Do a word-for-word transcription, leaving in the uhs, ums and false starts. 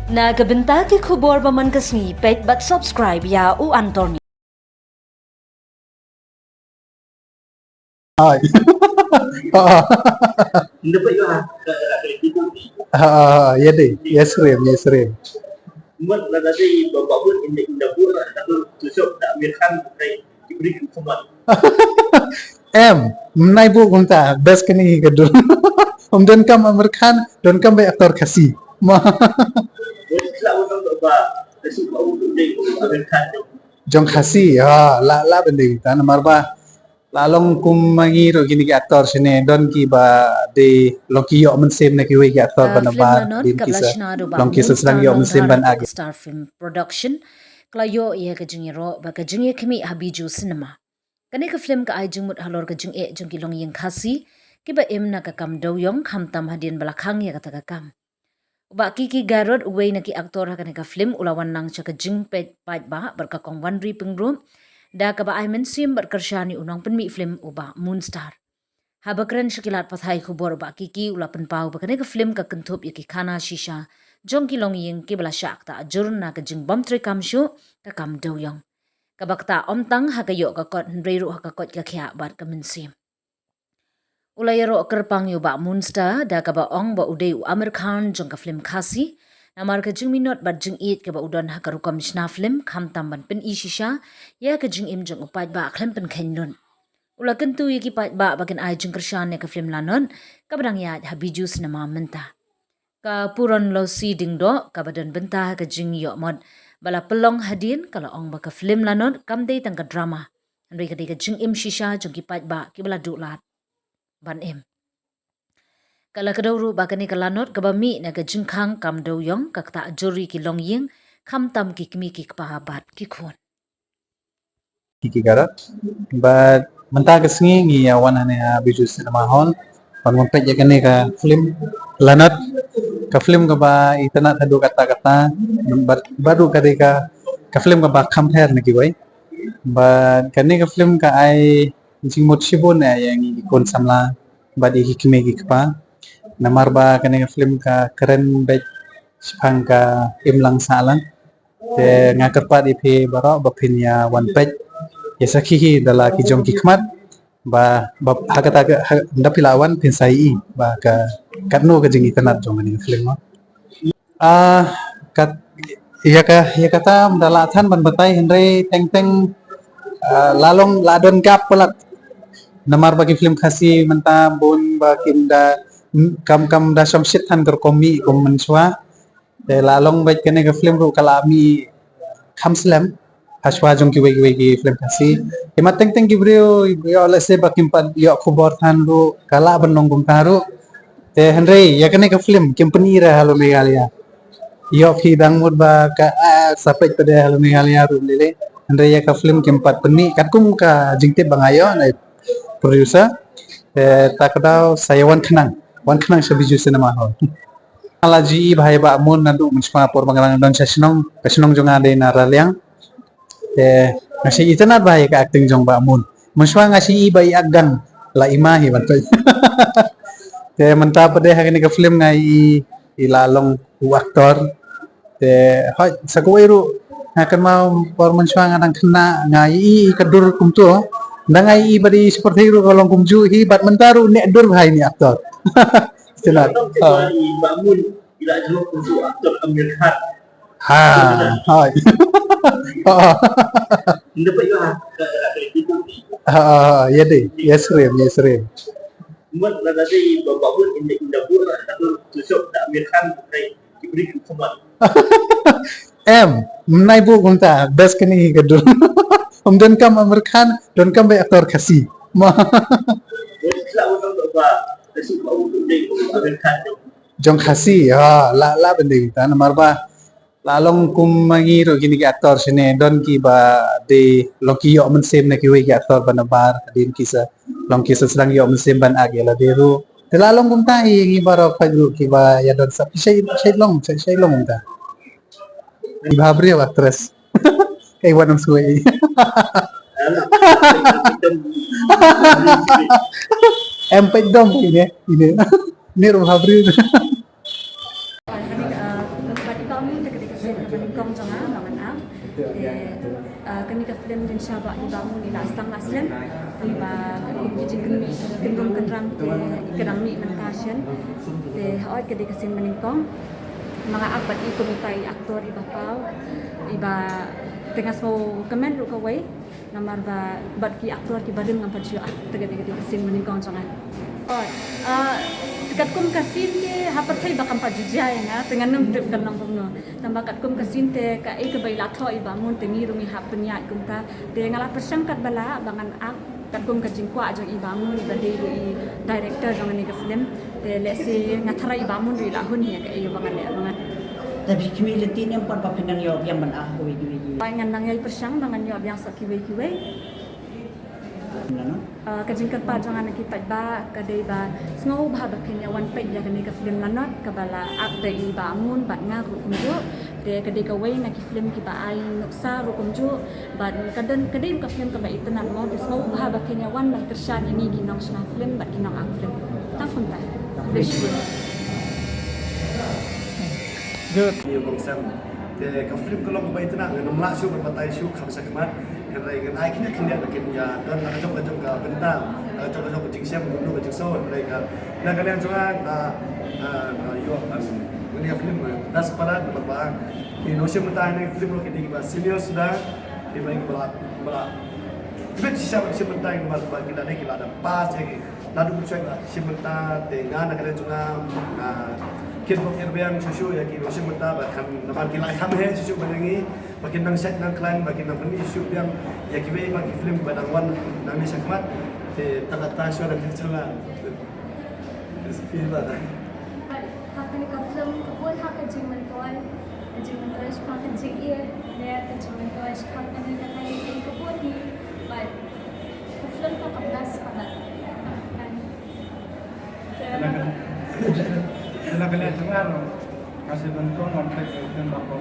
Na ka bynta ki khubor ba man ka sngi, peit bad subscribe ïa u Anthony. Hai. Ha, ha. Ha, ha, ha, ïa dei, ïa srem, ïa srem. Em, mynta best kane ka dur. Ym donkam Aamir Khan, donkam ba actor Khasi. Ma. Jong Khasi, ha, la, la bending ta namar ba la long kum ma ngi ruh kine ki actor shane don kiba dei long ki ïoh mynsiem na kiwei ki actor ba nabar, dei kisa long kisa sdang ïoh mynsiem ban ak. Star Film Production ka la ïoh ïa ka jingïaroh bad ka jingïakhmih ha Bijou Cinema. Kane ka film ka ai jingmut halor ka jingeh jong ki longïing Khasi kiba im na ka kam dewïong, khamtam hadien ba la khang ïa kata ka kam. U Bah Kiki Garod, uwei na ki actor ha kane ka film, u la wan lang sha ka jingpeit paidbah bad ka Kong Wanri Pyngrope da kaba ai mynsiem bad kyrshan ïa u nongpynmih film u Bah Moonstar. Haba kren sha ki lad pathai khubor, u Bah Kiki u la pynpaw ba kane ka film ka kynthup ïa ki khana shisha jong ki longïing kiba la shah ktah jur na ka jingbym treikam shuh ka kam dewïong, kaba ktah ym tang ha ka ïoh ka kot hynrei ruh ha ka koit ka khiah bad ka mynsiem. U la ïaroh kyrpang ïa u Bah Moonstar da kaba ong ba u dei u Aamir Khan jong ka film Khasi namar ka jingminot bad jingïeit kaba u don ha ka rukom shna film, khamtam ban pyni shisha ïa ka jingim jong u paidbah khlem pynkheiñ lut. U la kyntu ïa ki paidbah ba kin ai jingkyrshan ïa ka film Lanot kaba dang ïaid ha Bijou Cinema mynta. Ka Puron Lossi Diengdoh kaba don bynta ha ka jingïohmot ba la pynlong hadien ka la ong ba ka film Lanot kam dei tang ka drama, hynrei ka dei ka jingim shisha jong ki paidbah kiba la duh lad ban im. Ka la kdew ruh ba kane ka Lanot kaba mih na ka jingkhang kam dewïong ka ktah jur ïa ki longïing, khamtam ki kmie ki kpa bad ki khun. Kiki Garod. Bad mynta ka sngi ngi ïa wan hangne ha Bijou Cinema Hall ban wan peit ïa kane ka film Lanot. Ka film kaba itynnad haduh katta katta, bad, bad ruh ka dei ka, ka film kaba kham her na kiwei. Bad kane ka film ka ai jingmut shibun ïa ngi ki khun samla bad ïa ki kmie ki kpa. Namar ba kane ka film ka kren beit shaphang ka imlang sahlang. Te nga kyrpad ïa phi baroh ba phin ïa wan peit, ïa sakhi hi da la ki jong ki khmat ba, ba ha kata ka, ha, ynda phi la wan phin sa ïohi ba ka, katno ka jingitynnad jong kane ka film. Ah, kat, ïa ka, ïa kata ym da lah than ban batai, hynrei teng teng, ah, la long la don gap palat. Namar ba ki film Khasi mynta bun ba kim da, kam, kam da shong shit than ka rukom mih kum mynshuwa. Te la long beit kane ka film ruh ka la mih kham slem hashuwa jong kiwei kiwei ki film Khasi. Te ma teng teng ki briew, ïoh lehse ba kim pat ïoh khubor than ruh ka lah ban long kumta ruh. Te hynrei ïa kane ka film kim pyni re halor Meghalaya. Ïoh phi dang mut ba ka, ah, sa peit pat de halor Meghalaya ruh lei lei. Hynrei ïa ka film kim pat pyni katkum ka jingtip ba nga ïoh na producer. Te ta ka daw sa ïa wan khnang, wan khnang sha Bijou Cinema Hall. Nga la ju ïohi bha ïa Bah Moon naduh mynshuwa por ba nga dang don sha shnong, ka shnong jong nga dei na Raliang. Te nga shu itynnad bha ïa ka acting jong Bah Moon. Mynshuwa nga shu ïohi ba i act gang la i ma hi ban peit. Te mynta pat de ha kane ka film nga ïohi i la long u actor. Te hooid sa kawei ruh nga kynmaw por mynshuwa nga dang khynnah nga ïohi ka dur kumto. Nda nga ïohi ba dei i shipor thei ruh ka long kumjuh hi bad mynta ruh ne dur bha ïa i actor. Itynnad. Ha, ha. Ha, ha, ha, ïa dei, ïa srem, ïa srem. Em, mynta buh kumta, best kane hi ka dur. Ym donkam Aamir Khan, donkam ba actor Khasi. Ma. Jong Khasi, ha, la, la bending ta namar ba la long kum ma ngi ruh kine ki actor shane don kiba dei long ki ïoh mynsiem na kiwei ki actor ba nabar, hadien kisa long kisa sdang ïoh mynsiem ban ak ïa lade ruh. Te la long kumta hi ngi baroh peit ruh kiba ïa don sap shai, shai long, shai, shai long kumta. Iba briew actress. Kai wan ym sngewsih. Em peit dom ine, ine. Ni ruh ha briew. Ba Mun te ka dei ka sien kaba nyngkong jong nga ba ngan act. Te, ah, kane ka film Jingshah Bah i Bah Mun i la sdang la slem. Te ba kum ki jingkynrum kynrum kynram te i ka dang mih mynta shen. Te hooid ka dei ka sien ba nyngkong. Ba nga act bad i kum ita i actor i Bah Paw. I ba te nga sngewkmen ruh kawei. Namar ba bad ki actor ki barim ngam pat ju act, te ka dei ka sien ba nyngkong jong nga. Oh, ah, katkum ka sien te ha pyrthei ba kam pat ju jia ïa nga, te ngan nym tip kan long kumno. Tangba katkum ka sien te kaei kaba i la thoh i Bah Mun te ngi ruh ngi hap pynïaid kumta. Te nga la pyrshang katba lah ba ngan act katkum ka jingkwah jong i Bah Mun ba dei ruh i director jong kane ka film. Te lehse nga tharai i Bah Mun ruh i la hun ïa kaei ba ngan leh ba ngan. Te phi khmih lynti ne em pat ba phin nang ïoh biang ban act ha kiwei kiwei ki. Ba ngan nang ïai pyrshang ba ngan ïoh biang sa kiwei kiwei. Nano? Ah, ka jingkyrpad jong nga na ki paidbah ka dei ba sngewbha ba phin ïa wan peit ïa kane ka film Lanot kaba la act da i Bah Mun bad nga ruh kumjuh. Te ka dei kawei na ki film kiba ai nuksa ruh kumjuh. Bad ka don, ka dei ruh ka film kaba itynnad mo, te sngewbha ba phin ïa wan ban kyrshan ïa ngi ki nongshna film bad ki nong-act film. Tang kumta. Khublei shibun. Good. Ïa bang sem. Te ka film ka long kaba itynnad, ngan ym lah shuh ban batai shuh kham shakhmat. Hynrei ngan ai khyndiat khyndiat ba kin ïa don la ka jong ka jong ka bynta, la ka jong ka jong ka jingshem, kumno ka jingsaw, hynrei ka na ka liang jong nga, ah, ah, ïoh ban, kane ka film, ah, best part namar ba ki nongshim bynta ha kane ka film ruh ki dei kiba senior suda, kiba, kiba la, kiba la tbit shisha ban shim bynta, namar ba ki la dei, ki la dang pass ïa ki. Naduh mynshwa la shim bynta te nga na ka liang jong nga, ah, kit bok kit biang shuh shuh ïa ki nongshim bynta ba kan namar ki la kham heh shuh shuh ban ïa ngi ba kin nang shait nang khlaiñ ba kin nang pyni shuh shuh biang ïa kiwei pat ki film ba dang wan nangne shakhmat. Te tang kata shuwa na ka liang jong nga. Recipe ba. Ha kane ka film ka bun ha ka jingmyntoi, ka jingmyntoi shaphang ka jingïeit ne ka jingmyntoi shaphang kane ka thaiñ ka bun hi. Bad ka film ka kam best ka bad. Kane ka, kane ka liang jong nga ruh nga shu don tang wan peit ka film ba ka